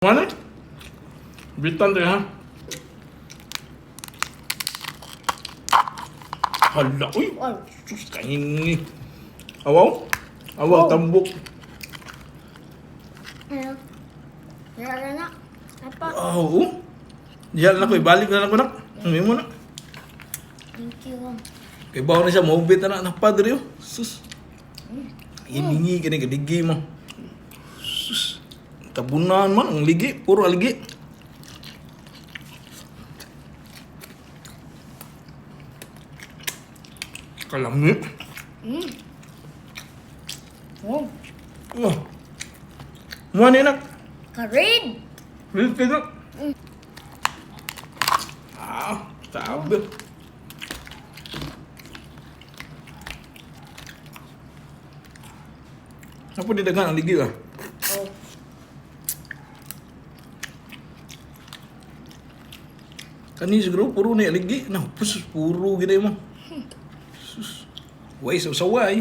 Mana? Bitan tayo ha. Hala, uy. Wow. Sus, kaingin. Awaw? Awaw, Oh. tambok. Ano? Wala na. Apa? Oo. Diyan na ko, ibalik na lang ko nak. Ang mo na. Thank you. Kay bawo na siya, maubit na na, padre oh. Sus. Iningi ka ni kadigi mo. Sus. Tabunan man, ang ligi, puro aligi. Kalami. Oh. Oh. Mua ni nak. Karid! Real ka nak. Ah, sabi. Apa dia dagang ang ligi lah? Oh. Kani siguro puro ni aligi. Nah, pus puro gid mo. Sus. Way sa saway.